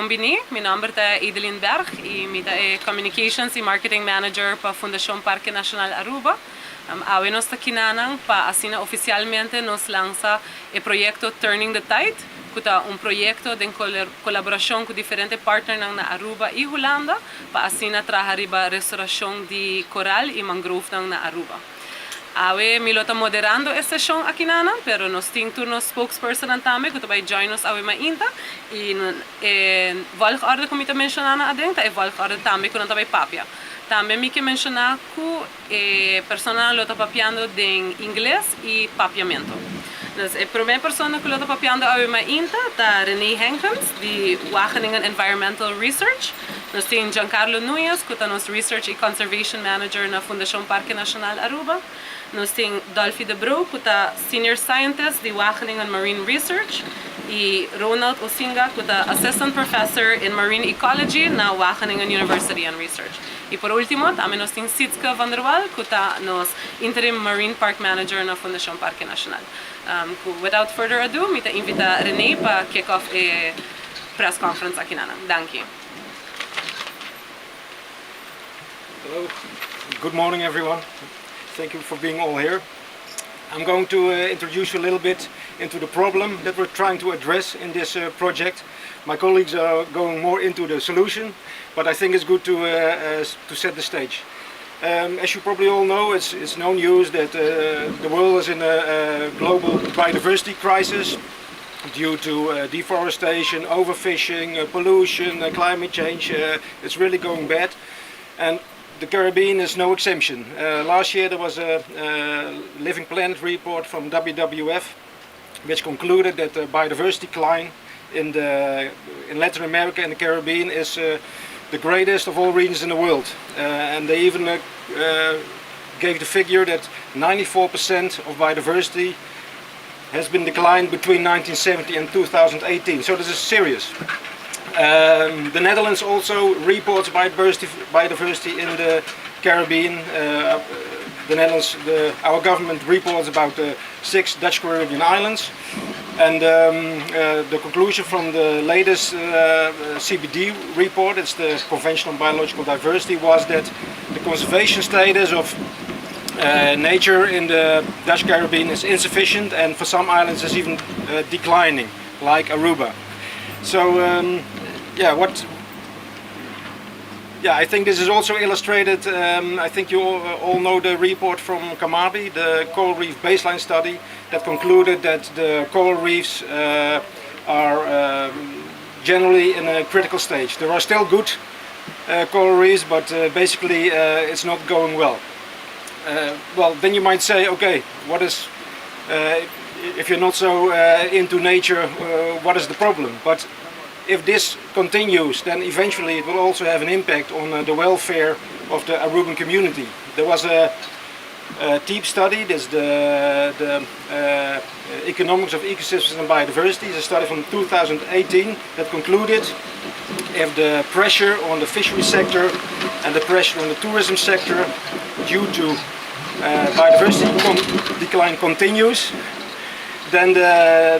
Bon bini, mi nomber ta Edeline Berg y mi ta e Communications y Marketing Manager pa Fundacion Parke Nacional Aruba. Awe nos ta kinanan pa asina oficialmente nos lansa e proyecto Turning the Tide, cu ta un proyecto den colaboracion cu diferente partnernan na Aruba y Hulanda pa asina traha riba restauracion di coral y mangrovenan na Aruba. Awe mi lo ta moderando e sesion akinanan, pero nos tin tur nos spokespersonnan tambe cu ta bay join nos awe mainta y e volgorde cu mi ta menciona nan aden ta e volgorde tambe cu nan ta bay papia. Tambe mi ke menciona cu e personanan lo ta papiando den Ingles y Papiamento. Dus e prome persona cu lo ta papiando awe mainta ta René Henkens di Wageningen Environmental Research. Nos tin Giancarlo Nuñez cu ta nos Research y Conservation Manager na Fundacion Parke Nacional Aruba. Nos tin Dolfi de Brou cu ta Senior Scientist di Wageningen Marine Research y Ronald Osinga cu ta Assistant Professor in Marine Ecology na Wageningen University and Research. Y por ultimo tambe nos tin Sietske van der Wal cu ta nos Interim Marine Park Manager na Fundacion Parke Nacional. Cu without further ado mi ta invita Rene pa kick off e press conference akinanan. Danki. Hello, good morning everyone. Thank you for being all here. I'm going to introduce you a little bit into the problem that we're trying to address in this project. My colleagues are going more into the solution, but I think it's good to set the stage. As you probably all know, it's no news that the world is in a global biodiversity crisis due to deforestation, overfishing, pollution, climate change. It's really going bad. And the Caribbean is no exemption. Last year there was a Living Planet report from WWF which concluded that the biodiversity decline in Latin America and the Caribbean is the greatest of all regions in the world. And they even gave the figure that 94% of biodiversity has been declined between 1970 and 2018. So this is serious. The Netherlands also reports biodiversity in the Caribbean. The Netherlands, our government reports about the 6 Dutch Caribbean islands. And the conclusion from the latest CBD report, it's the Convention on Biological Diversity, was that the conservation status of nature in the Dutch Caribbean is insufficient, and for some islands is even declining, like Aruba. I think this is also illustrated. I think you all know the report from Carmabi, the coral reef baseline study, that concluded that the coral reefs are generally in a critical stage. There are still good coral reefs, but basically it's not going well. Well, then you might say, okay, what is, if you're not so into nature, what is the problem? But if this continues, then eventually it will also have an impact on the welfare of the Aruban community. There was a TEEB study, this is the Economics of Ecosystems and Biodiversity, it's a study from 2018 that concluded if the pressure on the fishery sector and the pressure on the tourism sector due to biodiversity decline continues, then the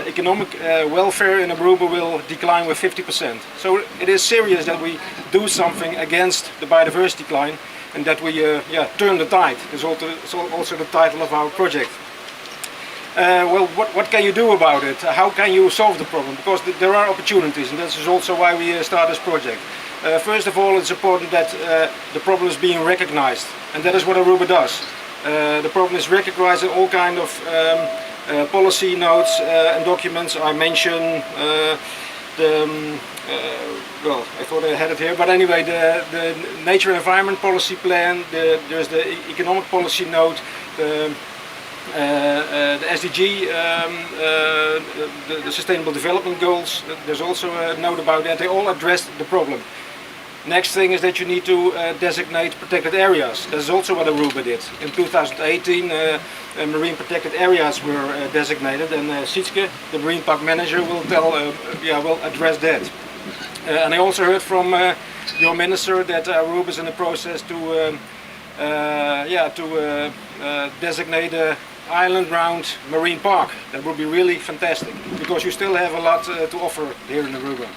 economic welfare in Aruba will decline with 50%. So it is serious that we do something against the biodiversity decline and that we turn the tide. That's also the title of our project. What can you do about it? How can you solve the problem? Because there are opportunities, and this is also why we start this project. First of all, it's important that the problem is being recognized, and that is what Aruba does. The problem is recognized in all kinds of policy notes and documents. I mentioned the well, I thought I had it here, but anyway, the Nature and Environment Policy Plan, there's the Economic Policy Note, the SDG, the Sustainable Development Goals, there's also a note about that. They all address the problem. Next thing is that you need to designate protected areas. That's also what Aruba did. In 2018, marine protected areas were designated, and Sietske, the marine park manager, will address that. And I also heard from your minister that Aruba is in the process to designate a island round marine park. That would be really fantastic because you still have a lot to offer here in Aruba.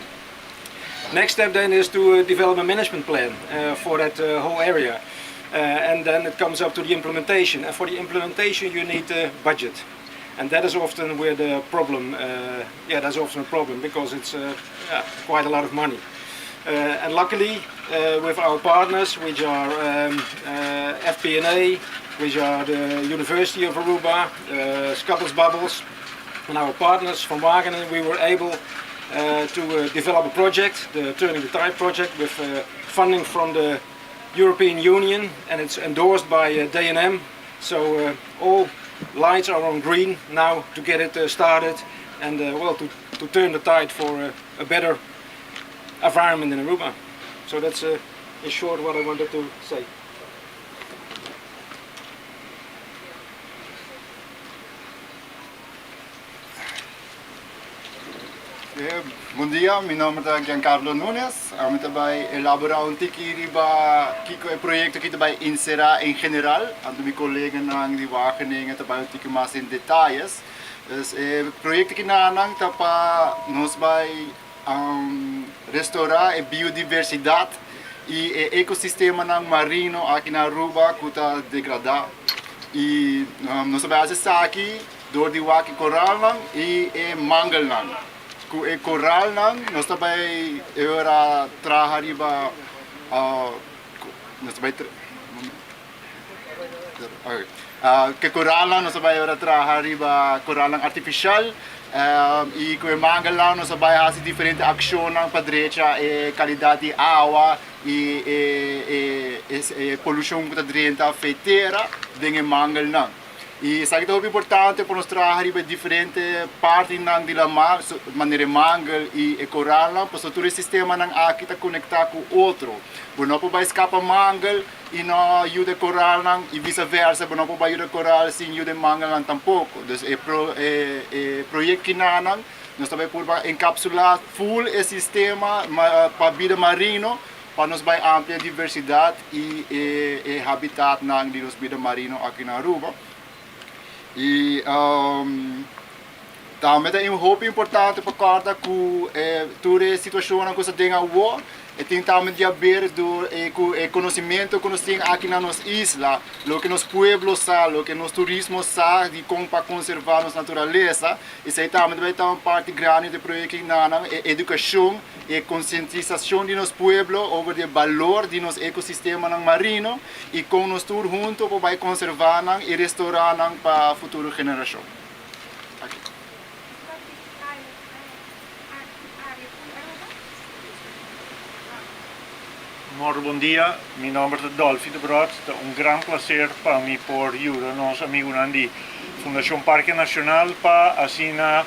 Next step then is to develop a management plan for that whole area. And then it comes up to the implementation. And for the implementation you need a budget. And that is often where the problem, yeah, that's often a problem because it's yeah, quite a lot of money. And luckily, with our partners, which are FPNA, which are the University of Aruba, Scupples Bubbles, and our partners from Wageningen, we were able to develop a project, the Turning the Tide project, with funding from the European Union, and it's endorsed by D&M. So all lights are on green now to get it started and well to turn the tide for a better environment in Aruba. So that's in short what I wanted to say. Bon dia, mi nomber ta Giancarlo Nunes. Ami ta bay elabora un tiki riba kico e proyecto aki ta bay encera en general. Anto mi coleganan di Wageningen ta bay un tiki mas den detayes. Dus e proyecto aki nan ta pa nos bay restaura e biodiversidad y e ecosistemanan marino aki na Aruba cu ta degrada. Y nos ta bay haci esaki door di wak e coralnan y e mangelnan. Cu e coralnan nos ta bay ora traha riba nos ta bay okay. Cu e coralnan nos ta bay ora traha riba coralnan artificial y cu e mangelnan nos ta bay haci diferente accionnan pa drecha e calidad di awa y e polucion cu ta drenta fei tera den e mangelnan. Y esaki ta hopi importante pa nos traha riba e diferente partinan di lamar, manera e mangel y e coralnan, pasobra tur e sistemanan aki ta conecta cu otro. Bo no por bay scapa mangel y no yuda e coralnan y vice versa, bo no por bay yuda e coral sin yuda e mangelnan tampoco. Dus e e proyecto kinanan nos ta bay purba encapsula full e sistema pa bida marino, pa nos bay amplia diversidad y e habitatnan di nos bida marino aki na Aruba. Y tambe ta hopi importante pa corda cu tur e situacionnan cu sa den awo e tin tambe di haber cu e conocimento cu nos tin aki na nos isla, loke nos pueblo sa, loke nos turismo sa di con pa conserva nos naturalesa. Esey tambe ta bay ta un parti grandi di e proyecto nan, e educacion. E konsientisashon di nos pueblo over di e balor di nos ekosistemanan marino i kon nos tur hunto por bai konservá nan i restorá nan pa futuro generashon. Aki. Mor bon dia, mi nomber ta Dolfi de Brot, ta un gran placer pa mi por yuda nos amigunan di Fundacion Parke Nacional pa asina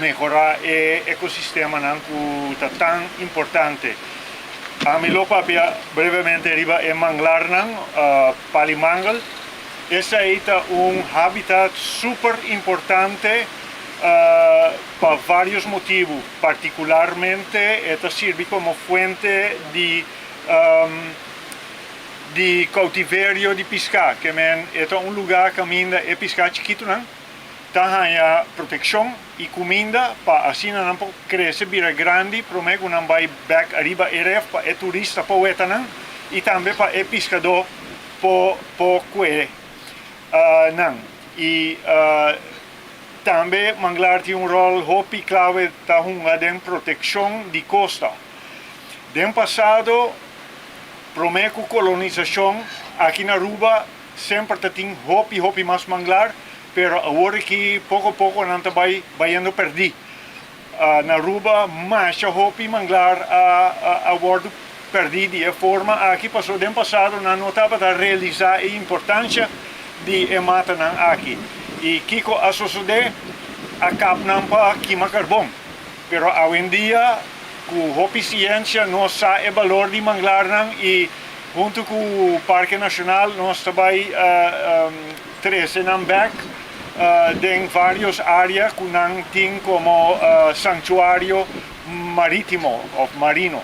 mehorá e ekosistemanan ku ta tan importante. Ami lo papia brevemente riba e manglarnan, palimangel. Esei ta un habitat super importante pa vários motibu. Partikularmente e ta sirbi komo fuente di di koutiverio di piská. Ke men e ta un lugá kaminda e piská chikitunan ta haña protekshon i kuminda pa asina nan por krese bira grandi promé ku nan bai bèk ariba e ref pa e turista por weta nan i tambe pa e piskadó por por kue nan. I tambe manglar tin un ròl hopi klave ta hunga den protekshon di kosta. Den pasado promé ku kolonisashon aki na Aruba Semper ta tin hopi hopi mas manglar, pero awor aki poko poko nan ta bai bayendo perdí. Na Aruba masha hopi manglar a wordu perdí di e forma aki pasobra den pasado nan no tabata realisá e importancia di e matanan aki. I kiko a sosodé? A kap nan pa kima karbon. Pero awendia ku hopi siensia nos sa e balor di manglarnan i huntu ku Parke Nashonal nos ta bai trese nan bek den varios área ku nan tin komo sanktuario marítimo òf marino.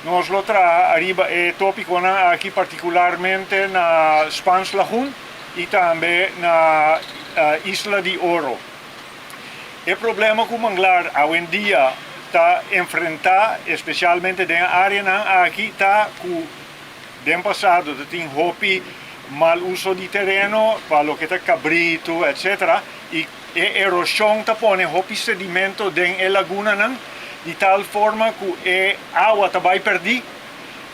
Nos lo traha ariba e tópikonan aki partikularmente na Spaans Lagoen. i tambe na Isla di Oro. E problema ku manglar awendia ta enfrentá, espesialmente den e áreanan aki, ta ku den pasado ta tin hopi mal uso di tereno pa loke ta kabritu etsetera i e eroshon ta pone hopi sedimento den e lagunanan di tal forma ku e awa ta bai pèrdí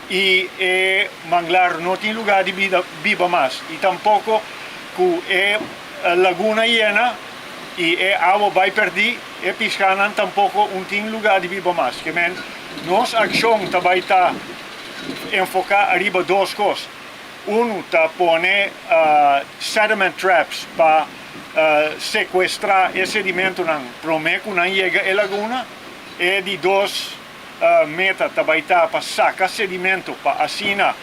i e manglar no tin lugá di bida biba mas i tampoko ku e laguna yena i e awa bai pèrdí e piskánan tampoko un tin lugá di biba mas. Ke men nos akshon ta bai ta enfoká ariba dos kos, unu ta pone sediment traps pa sekuestrá e sedimentonan promé ku nan yega e laguna, e di dos meta ta bai ta pa saka sedimento pa asina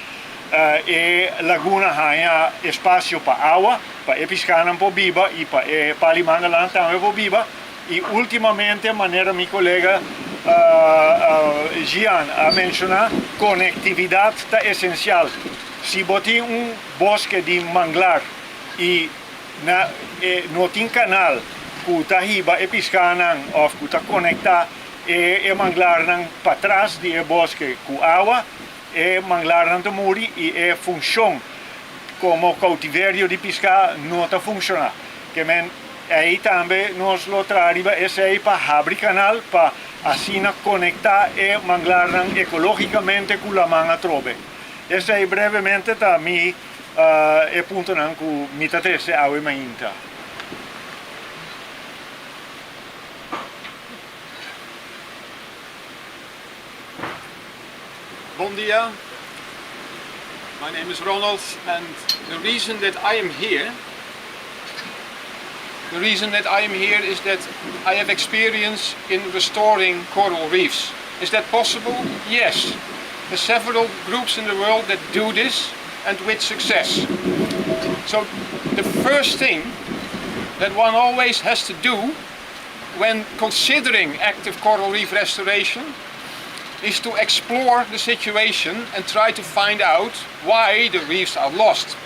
e laguna haña espasio pa awa, pa e piskanan por biba i pa e palimanganan tambe por biba. I ultimamente, manera mi kolega Gian a menshoná, konektividat ta esensial. Si bo tin un boske di manglar i na e no tin kanal ku ta hiba e piskanan òf ku ta konektá e e manglarnan patras di e boske ku awa, e manglarnan ta muri i e funshon komo koutiverio di piská no ta funshoná. Ke men ei tambe nos lo traha riba esei pa habri kanal pa asina konektá e manglarnan ekológikamente ku laman atrobe. Esei brevemente ta mi e puntonan ku mi ta trese awe mainta. Bon dia, my name is Ronald and the reason that I am here, the reason that I am here is that I have experience in restoring coral reefs. Is that possible? Yes. There are several groups in the world that do this and with success. So the first thing that one always has to do when considering active coral reef restoration is to explore the situation and try to find out why the reefs are lost.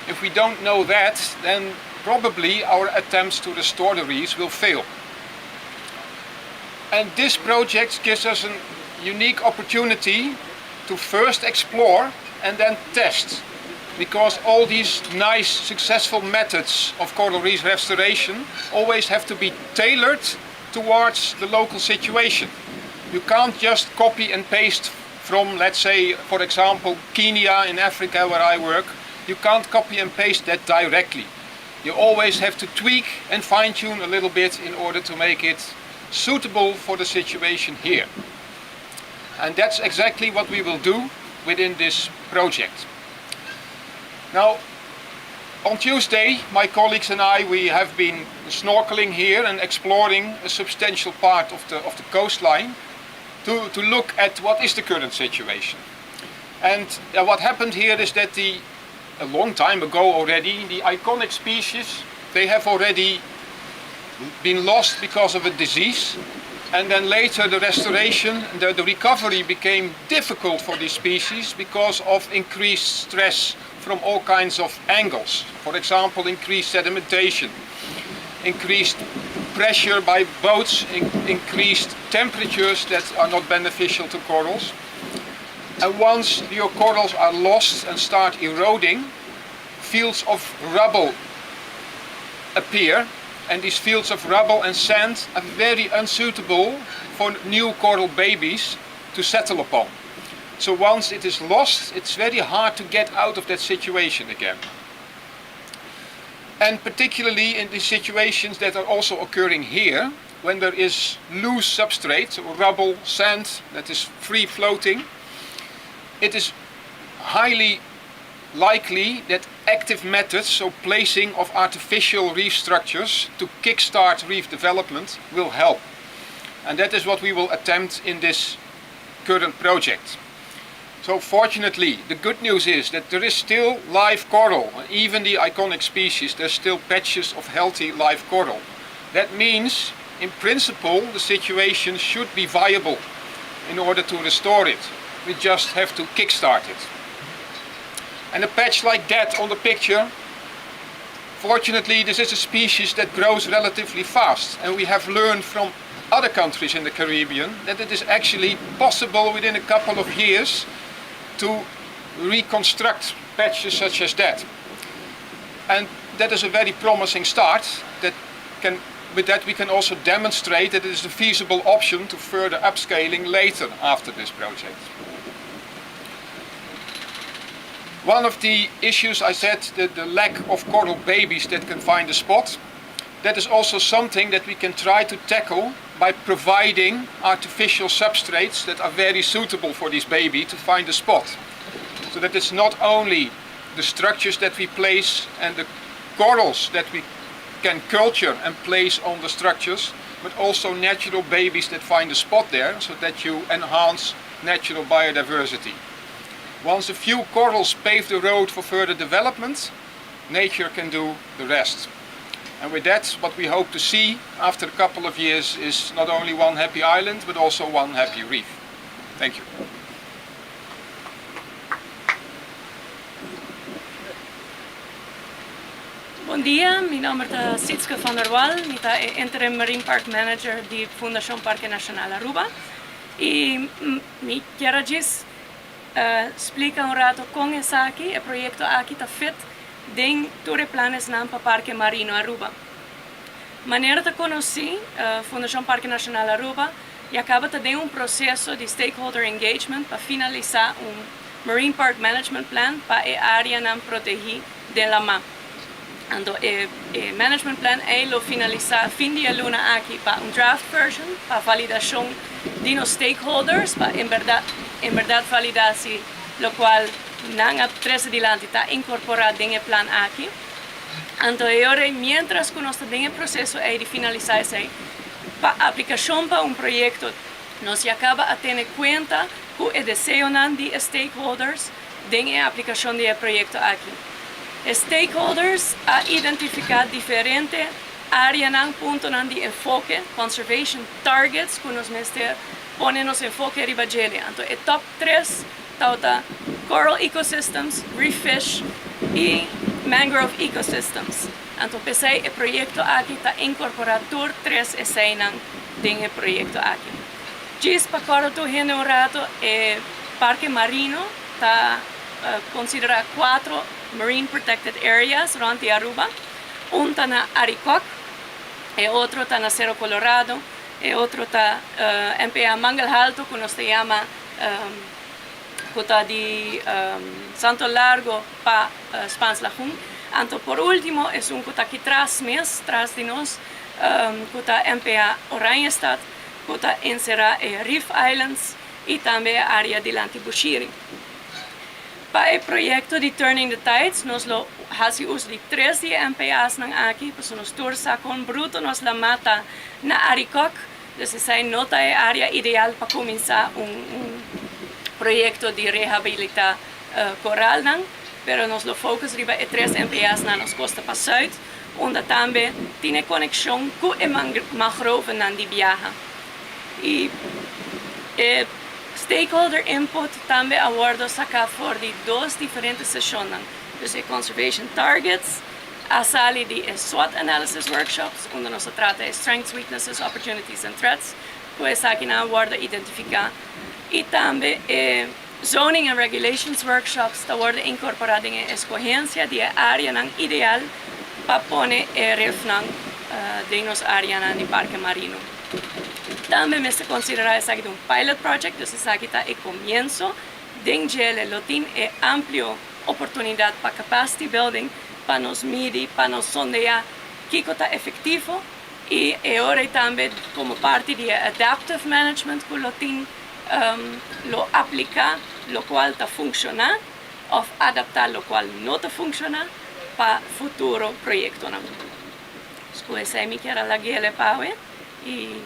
If we don't know that, then probably our attempts to restore the reefs will fail. And this project gives us a unique opportunity to first explore and then test because all these nice successful methods of coral reef restoration always have to be tailored towards the local situation. You can't just copy and paste from, let's say, for example, Kenya in Africa where I work. You can't copy and paste that directly. You always have to tweak and fine-tune a little bit in order to make it suitable for the situation here. And that's exactly what we will do within this project. Now, on Tuesday, my colleagues and I, we have been snorkeling here and exploring a substantial part of the, of the coastline to, to look at what is the current situation. And uh, what happened here is that the, a long time ago already, the iconic species, they have already been lost because of a disease. And then later the restoration, the, the recovery became difficult for these species because of increased stress from all kinds of angles. For example, increased sedimentation, increased pressure by boats, in increased temperatures that are not beneficial to corals. And once your corals are lost and start eroding, fields of rubble appear and these fields of rubble and sand are very unsuitable for new coral babies to settle upon. So once it is lost, it's very hard to get out of that situation again. And particularly in the situations that are also occurring here, when there is loose substrate, so rubble, sand that is free floating, it is highly likely that active methods, so placing of artificial reef structures to kickstart reef development, will help. And that is what we will attempt in this current project. So fortunately, the good news is that there is still live coral. Even the iconic species, there's still patches of healthy live coral. That means, in principle, the situation should be viable in order to restore it. We just have to kickstart it. And a patch like that on the picture Fortunately, this is a species that grows relatively fast, and we have learned from other countries in the Caribbean that it is actually possible within a couple of years to reconstruct patches such as that. And that is a very promising start that can with that we can also demonstrate that it is a feasible option to further upscaling later after this project. One of the issues I said, the lack of coral babies that can find a spot, that is also something that we can try to tackle by providing artificial substrates that are very suitable for this baby to find a spot. So that it's not only the structures that we place and the corals that we can culture and place on the structures, but also natural babies that find a spot there so that you enhance natural biodiversity. Once a few corals pave the road for further development, nature can do the rest. And with that, what we hope to see after a couple of years is not only one happy island, but also one happy reef. Thank you. Bon dia, mi nomber ta Sietske van der Wal, mi ta e Interim Marine Park Manager di Fundacion Parke Nacional Aruba y mi kier a djis splica un rato con esaki, e proyecto aki ta fit den tur e planesnan pa Parke Marino Aruba. Manera ta conoci, Fundacion Parke Nacional Aruba ya caba ta den un proceso di stakeholder engagement pa finalisa un Marine Park Management Plan pa e areanan protegi den lama. Anto e management plan ei lo finalisa fin di e luna aki pa un draft version pa validacion di nos stakeholders pa en berdad en berdad valida si locual nan a trece dilanti ta incorpora den e plan aki. Anto e ora ei mientras cu nos ta den e proceso ei di finalisa esei pa aplicacion pa un proyecto nos ya caba a tene cuenta cu e deseonan di e stakeholders den e aplikashon di e proyekto aki. E stakeholders a identifiká diferente áreanan, puntonan di enfoke, conservation targets, ku nos mester pone nos enfoke riba djele. Anto e top tres tabata coral ecosystems, reef fish i mangrove ecosystems. Anto p'esei e proyekto aki ta inkorporá tur tres eseinan den e proyekto aki. Djis pa kòrda tur hende un rato, e parke marino ta konsiderá kuatro Marine Protected Areas rònt di Aruba. Un ta na Arikok, e otro ta na Cerro Colorado, e otro ta MPA Mangel Halto ku nos ta yama ku ta di Santo Largo pa Spaans Lagoen. Anto por último esun ku ta aki tras mes, tras di nos, ku ta MPA Oranjestad. ku ta enserá e Reef Islands i tambe e área dilanti Bushiri. Pa e proyekto di Turning the Tides nos lo hasi uso di tres di e MPAsnan aki, pasobra nos tur sa kon bruto nos la mata na Arikok, dus esei no ta e área ideal pa kuminsá un proyekto di rehabilitá koralnan, pero nos lo focus riba e tres MPAs na nos kosta pa sùit. Unda tambe tin e konekshon ku e mangrovenan di biaha. I e stakeholder input tambe a wòrdu saká for di dos diferente seshonnan. Dus e conservation targets a sali di e SWOT analysis workshops unda nos a trata e strengths, weaknesses, opportunities and threats ku esakinan a wòrdu identifiká i tambe e Zoning and Regulations Workshops ta worde incorpora den e escogencia di e areanan ideal pa pone e refnan den nos areanan di parke marino. Tambe mester considera esaki ta un pilot project, dus esaki ta e comienso. Den djele lo tin e amplio oportunidad pa capacity building pa nos midi, pa nos sondea kico ta efectivo y e ora y tambe como parti di e adaptive management cu lo tin lo apliká lokual ta funshoná òf adaptá lokual no ta funshoná pa futuro proyektonan. Ku esei mi kier a lag'é pawe i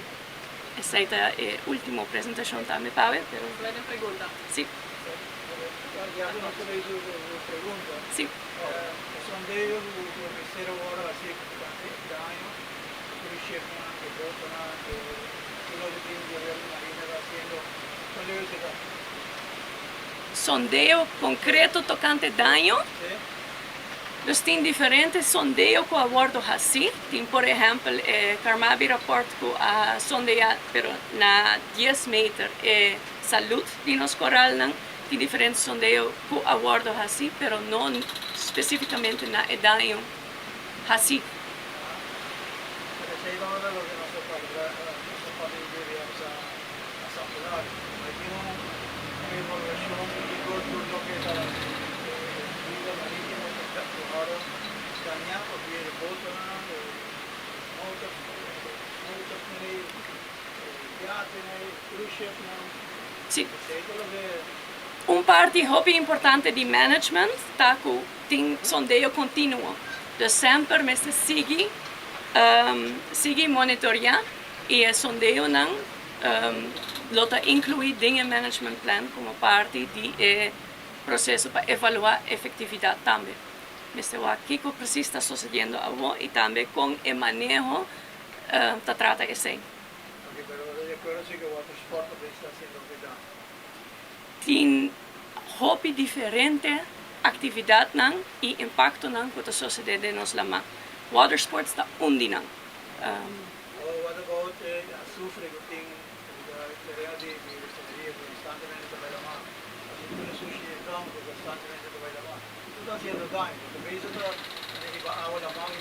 esei ta e último presentashon tambe pawe, pero. Pueden pregunta. Sí. Sí. Sondeo konkreto tokante daño? Dus tin diferente sondeo ku a wòrdu hasí. Tin por ehèmpel e Carmabi rapport ku a sondeá pero na 10 meter e salud di nos koralnan. Tin diferente sondeo ku a wòrdu hasí pero no spesífikamente na e daño hasí. Pero esei tabata loke nos a papia, nos a papia di debe asamblea. Bai tin un evaluashon di kiko tur loke ta e bida maritimo ku ta wòrdu dañá pa via di botonan, e motor, motornan ei, e yatenan ei, cruise shipnan. Si. Esei ta loke. Un parti hopi importante di management ta ku tin sondeo kontinuo. Dus semper mester sigui sigui monitoreá i e sondeonan lo ta inkluí den e management plan komo parti di e proseso pa evaluá efektividat tambe. Mester wak kiko presis ta sosediendo awor i tambe kon e maneho ta trata esei. Ok, pero bo ta di akuerdo si ku watersport ta bisa hasiendo hopi daño? Tin hopi diferente aktividatnan i impaktonan ku ta sosodé den nos laman. Watersports ta un di nan. Oh, what about e azufre ku tin riba tereno di refineria ku konstantemente ta bai laman? Asina tur e sushi e dam ku konstantemente ta bai laman. Tur ta hasiendo daño, pasobra bezig ta riba awa laman i.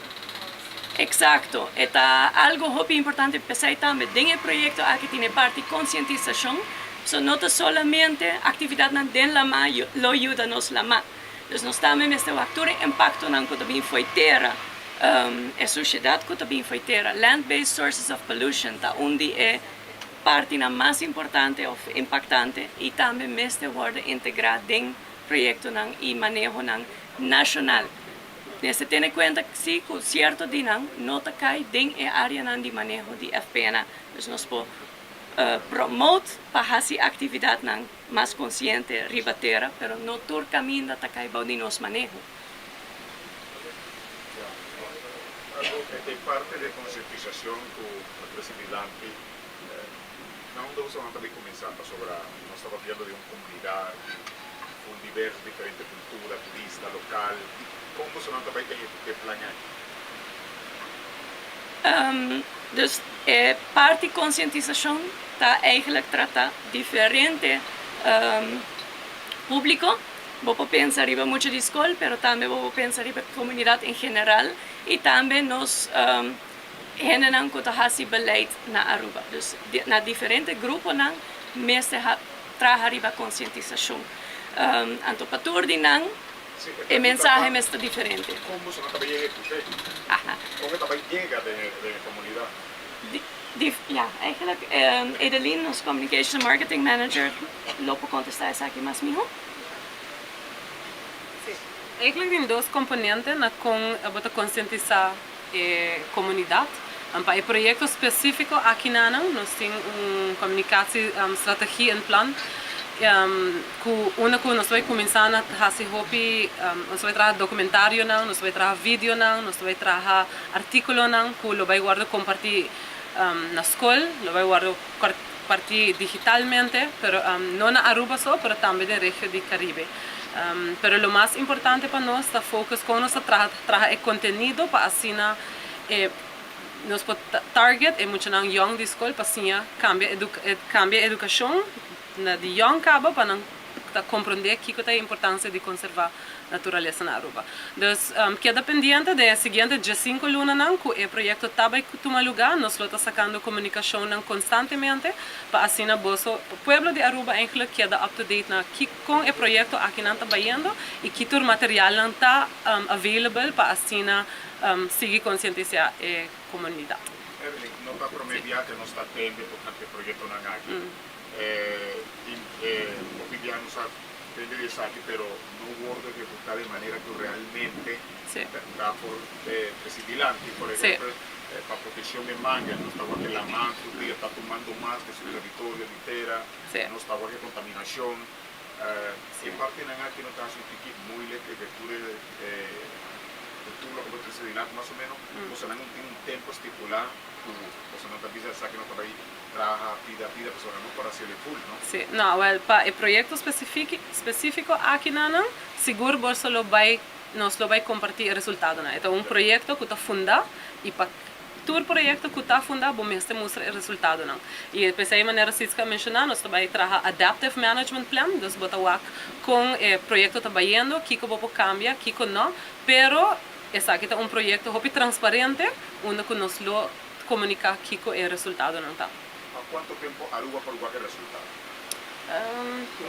Eksakto, e ta algo hopi importante, p'esei tambe den e proyekto aki tin e parti konsientisashon, so no ta solamente aktividatnan den lamá lo yuda nos lamá, dus nos tambe mester wak tur e impaktonan ku ta bin fo'i tera, e sushedat ku ta bin fo'i tera, land based sources of pollution ta un di e partinan mas importante òf impaktante i tambe mester wòrdu integrá den proyektonan i manehonan nashonal. Mester tene kuenta si ku sierto di nan no ta kai den e áreanan di maneho di FPNA. Dus nos por promote pa hasi aktividatnan mas konsiente riba tera, pero no tur kaminda ta kai bou di nos maneho. E parti di konsientisashon ku a trese dilanti, na unda boso nan ta bin kuminsá? Pasobra nos ta papiando di un komunidat di un diverso, diferente kultura, turista, lokal. Kon boso nan ta bai ehekutá e plan aki? Dus e parti konsientisashon ta eigenlijk trata diferente públiko. Bo por pensa riba mucha di skol, pero tambe bo por pensa riba komunidat en general i tambe nos hendenan ku ta hasi beleid na Aruba. Dus na diferente gruponan mester traha riba konsientisashon. Anto pa tur di nan e mensahe mester ta diferente. Kon boso nan ta bai ehekut'é? Kon e ta bai yega den e komunidat? Ya, eigenlijk Edeline, nos Communication and Marketing Manager, lo por kontestá esaki mas mihó. Sí, eigenlijk tin dos komponente na kon bo ta konsientisá e komunidat. Pa e proyekto spesífiko akinanan nos tin un komunikatie strategie en plan ku unda ku nos ta bai kuminsá na hasi hopi, nos ta bai traha dokumentarionan, nos ta bai traha videonan, nos ta bai traha artíkulonan ku lo bai wòrdu kompartí na skol, lo bai wòrdu kompartí digitalmente, pero no na Aruba so, pero tambe den regio di Karibe. Pero lo mas importante pa nos ta focus kon nos ta traha traha e kontenido pa asina e nos por target e muchanan yòn di skol pa siña kambia kambia edukashon na di yòn kaba pa nan ta komprondé kiko ta e importansia di konservá naturalesa na Aruba. Dus keda pendiente den e siguiente 15 lunanan ku e proyekto ta bai tuma lugá, nos lo ta sakando komunikashonnan konstantemente pa asina boso, pueblo di Aruba eigenlijk, keda up to date na ki kon e proyekto akinan ta bayendo i ki tur materialnan ta available pa asina sigui konsientisá e komunidat. Evelyn, no ta promé bia ku nos ta tende tokante e proyektonan aki. Tin hopi bia nos a tende di esaki pero no wòrdu ehekutá di manera ku realmente ta por trese dilanti. Por ehèmpel, pa protekshon di mangel nos ta wak e laman tur dia ta tumando mas di su teritorio di tera, nos ta wak e kontaminashon. E partinan aki no ta hasi un tiki moeilijk e tur e tur loke bo trese dilanti mas o menos boso nan tin un tempu stipulá ku boso nan ta bisa esaki no ta bai traha pida pida pasobra no por hasiel e full, no? Sí, no, wel pa e proyecto specifico aki nanan, sigur boso lo bay. nos lo bay comparti e resultadonan. E ta un proyecto cu ta funda y pa tur proyecto cu ta funda bo mester mustra e resultadonan. Y p'esey manera Sietske a menciona, nos ta bay traha adaptive management plan, dus bo ta wak con e proyecto ta bayendo, kico bo por cambia, kico no, pero esaki ta un proyecto hopi transparente unda cu nos lo comunica kico e resultadonan ta. Pa cuanto tempo Aruba por wak e resultado?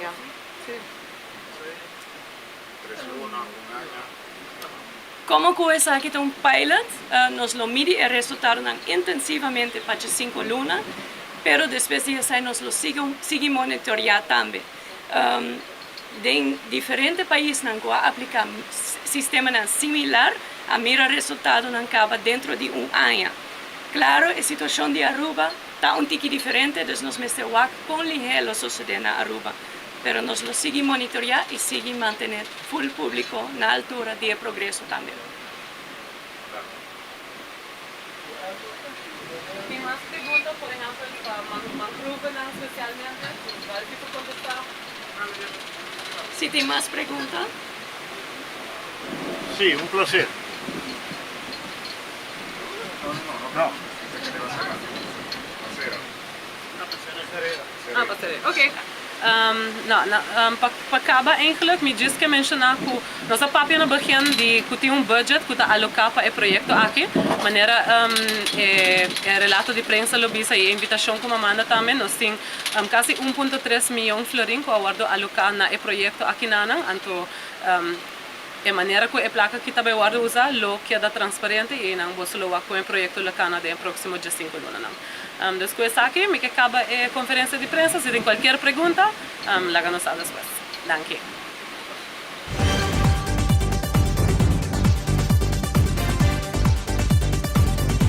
Ya, si. 3 luna, un aña? Como cu esaki ta un pilot, nos lo midi e resultadonan intensivamente pa 5 luna, pero despues di esey nos lo sigui monitorea tambe. Den diferente paisnan cu a aplica sistemanan similar, a mira resultadonan caba dentro di un aña. Claro, e situacion di Aruba ta un tiki diferente, dus nos mester wak con lihe lo sucede na Aruba. Pero nos lo sigui monitorea y sigui mantene full publico na altura di e progreso tambe. Tin mas pregunta, por ehempel, pa mangrovenan especialmente? Cual tipo contesta? Si tin mas pregunta? Si, un placer. No. No. Ah, pa Ok. No, no, pa caba eigenlijk, mi djis ke menciona cu nos a papia na begin di cu tin un budget cu ta aloca pa e proyecto aki. Manera e relato di prensa lo bisa y invitacion cu m'a manda tambe, nos tin casi 1.3 miyon florin cu a wordo aloca na e proyecto aki nanan. Anto e manera cu e placa aki ta bay wordo usa lo keda transparente y nan boso lo wak cu e proyecto lo cana den proximo 5 lunanan. Dus cu esaki, mi ke caba e conferencia di prensa. Si tin cualkier pregunta, laga nos sa despues. Danki.